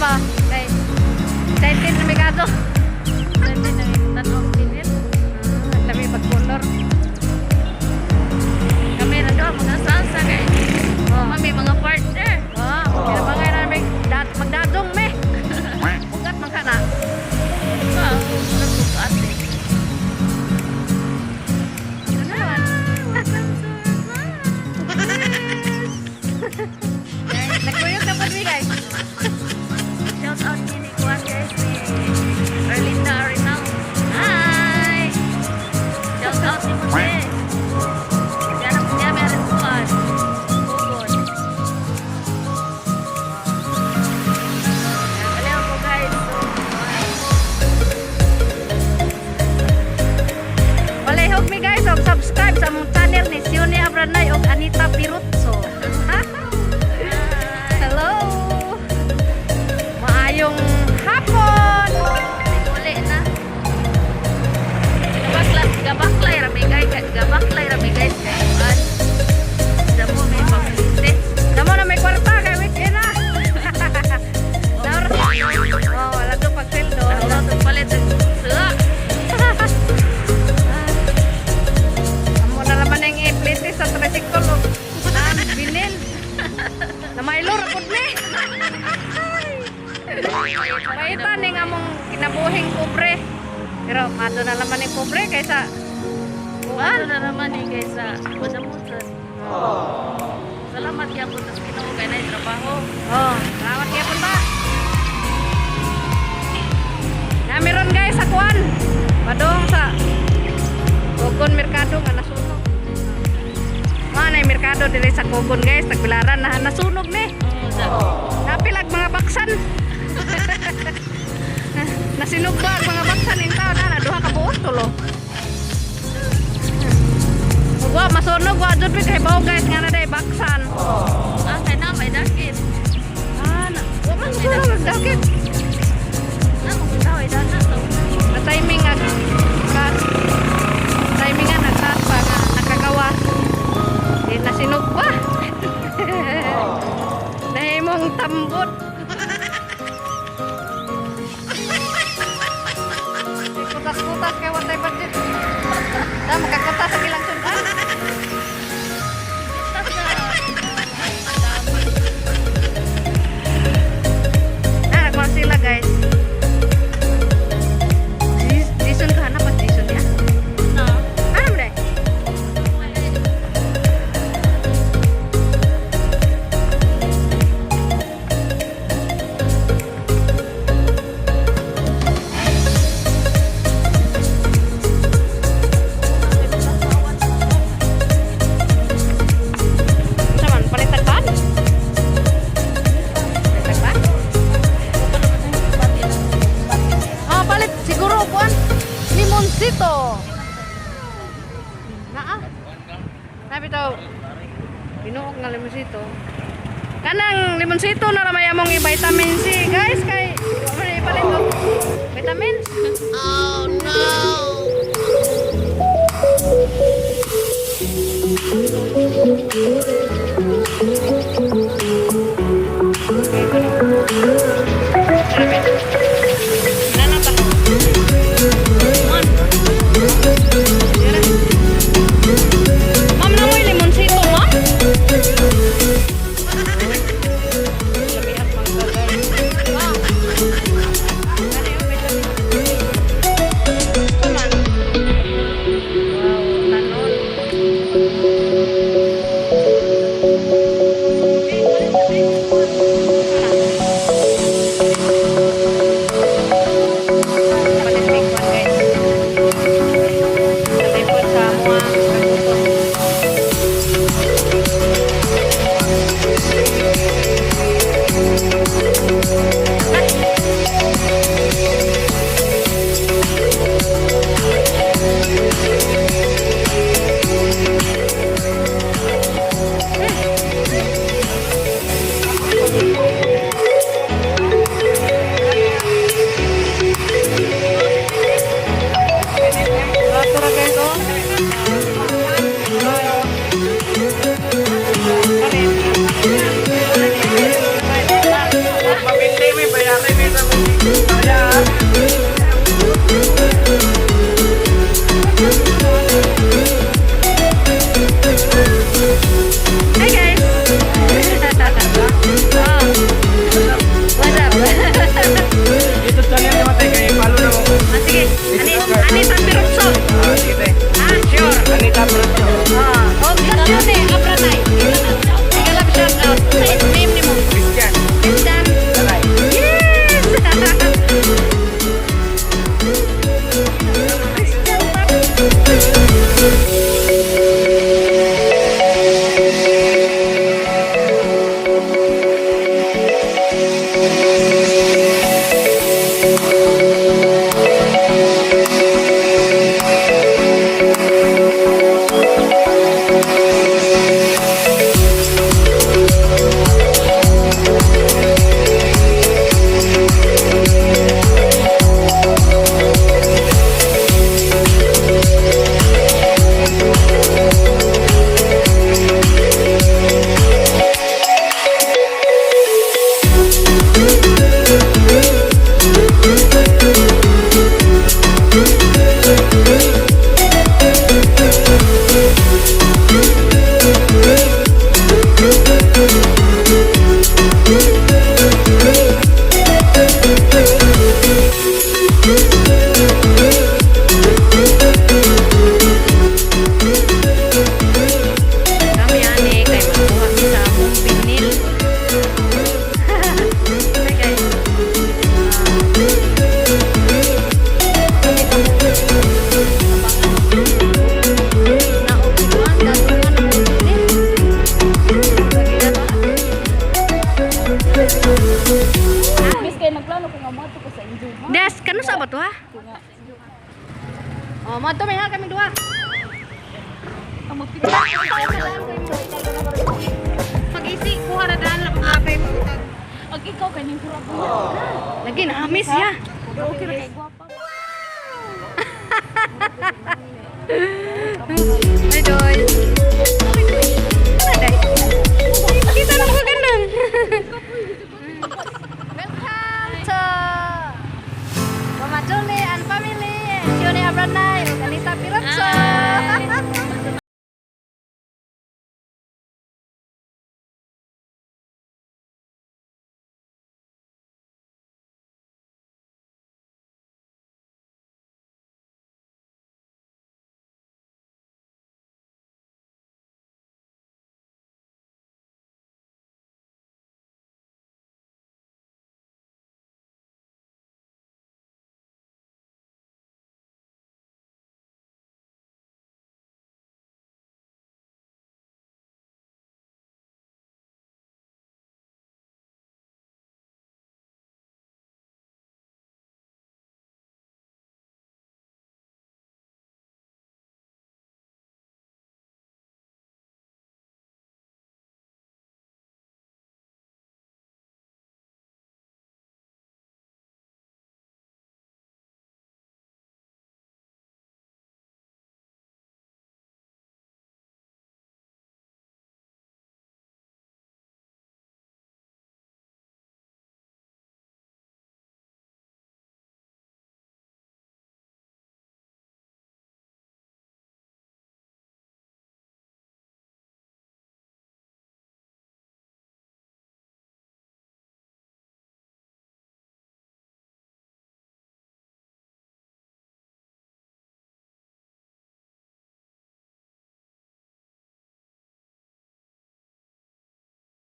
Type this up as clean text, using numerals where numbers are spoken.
ba? Kay excited na may kato. Pwede na yung tanong tinil. Ah, lami pag-color. Kami na daw, mga salsa kay. Oh. Mami, mga partner. Oh, kinabangay na may magdadong me. Ugat man ka na. Ba, nagbukas eh. Ano naman? Welcome to our vlog. Nagkuyog na po mi, guys. Shout out ni Kuan, guys, ni Erlinda Arenal. Hi! Shout out ni Jose. Diyan ang niya meron kuan. Bugod. Kalihan ko, guys. So, Palihog mi, guys, og subscribe sa among channel ni Sione Abranay og Anita Pirutso. Hi! Hello. Maayong hapon. Uli na. Gabakla, gabaklay rami guys, gabaklay rami, guys, kay kuan. Damo may pamilite. Damo na may kwarta kay weekend na. Oh, wala to pagsweldo. Wala to palit og suwa. Amo na naman ang i-plate sa tricycle og binil. Na mailor pud ni. Paita ning among kinabuhing pobre. Pero mado na naman ning pobre kaysa Ano na naman eh kaysa madamutan. Salamat gyapon sa Ginoo kay naay trabaho. Oh, salamat gyapon ba. Na meron, guys, sa kuan. Padong sa Cogon Merkado nga nasunog. Mga na merkado diri sa Cogon, guys, tagbilaran na nasunog ni. Oh, sa Napilag mga baksan. Nasinog ba ang mga baksan in taon na duha ka buot tulo. Ug wa masunog, wa jud mi kay bawo, guys, nga na day baksan. Ah, kay na may dakit. Ah, na, wa man sunog ang dakit. Na mo bitaw ay dana sa una. Na timing ag ka timing nga nagtaas pa nga nakagawa. Di nasinog ba? Nahimong tambot. Kutas-kutas kay watay budget. Ta makakutas sa ilang sudan. Tas na. Dami. Ah, nagkuha sila, guys. Jason ka hanap at Jason niya. Na. Ano mo day? Ay, Sa man palitagban? Palitagban? Oh, palit siguro kuan. Limoncito. Naa. Nabi to. Binuok nga limoncito. Kanang limoncito na ramay among i-vitamin C, guys, kay wa man ipalit og vitamins. Oh no! Okay, kuno. Tara, nana ta. Mon. Tara. Ma'am, na mo'y limoncito, ma'am? Lamiak man ka, guys. Ma'am. Ano yung vitamin C? Ito man. Wow, tanon. to ha? Oh, mo to may ha kami duha. Pag-isi, kuha na dahil na pag Ag ikaw kaning pura ko. Lagi na miss ya. Okay ra kay gwapa. Hi, Doy.